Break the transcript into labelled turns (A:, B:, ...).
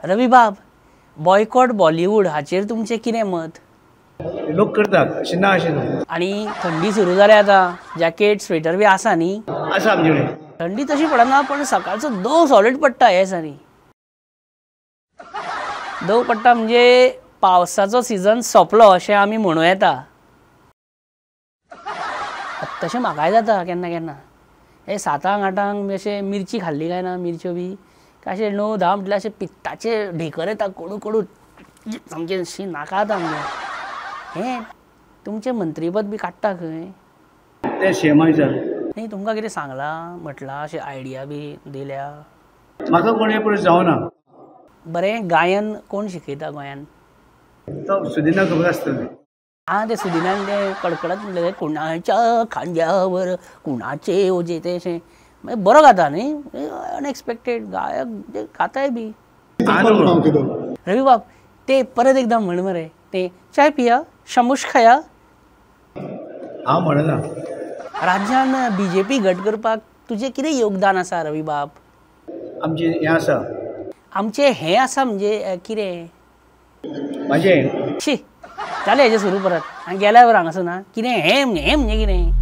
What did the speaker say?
A: रवीबाब, boycott Bollywood हाचेर तुमचें कितें मत?
B: लोक करतात अशें ना अशें न्हू.
A: आनी थंडी सुरू जाल्या आतां, जॅकेट स्वेटर बी आसा न्ही?
B: आसा आमचे कडेन.
A: थंडी तशी पडना पण सकाळचो दव सॉलीड पडटा हे दिसांनी. दव पडटा म्हणजे पावसाचो सिजन सोंपलो अशें आमी म्हणूं येता. तशें म्हाकाय जाता केन्ना केन्ना. हे 7-8 आठांक अशें मिरची खाल्ली काय ना, मिरच्यो बी अशें 9-10 म्हटल्यार अशें पित्ताचे ढेकर येता कडू कडू सामकें शी नाका जाता आमगें. हें तुमचें मंत्रीपद बी काडटा खंय?
B: तें सीएमा विचार.
A: न्ही, तुमकां कितें सांगलां म्हटलां अशें आयडिया बी दिल्या?
B: म्हाका कोण हे पळय जावना.
A: बरें, गायन कोण शिकयता गोंयान?
B: तो सुदिना खबर आसतलें.
A: आं, तें सुदिनान तें कडकडत म्हणलें कुणाच्या खांद्यावर कुणाचे ओजे, तें अशें मागीर बरो गाता न्ही, अनएक्सपेक्टेड गायक गाताय बी. रवीबाब, ते परत एकदां म्हण मरे ते चाय पिया शमुश खाया.
B: हांव म्हणना.
A: राज्यान बीजेपी घट करपाक तुजें कितें योगदान आसा रवीबाब?
B: आमचें हें आसा.
A: आमचें हें आसा म्हणजे कितें?
B: म्हाजें
A: शी जालें हेजें सुरू परत. आनी गेल्यावर हांगासर ना कितें हें हें म्हणजे कितें?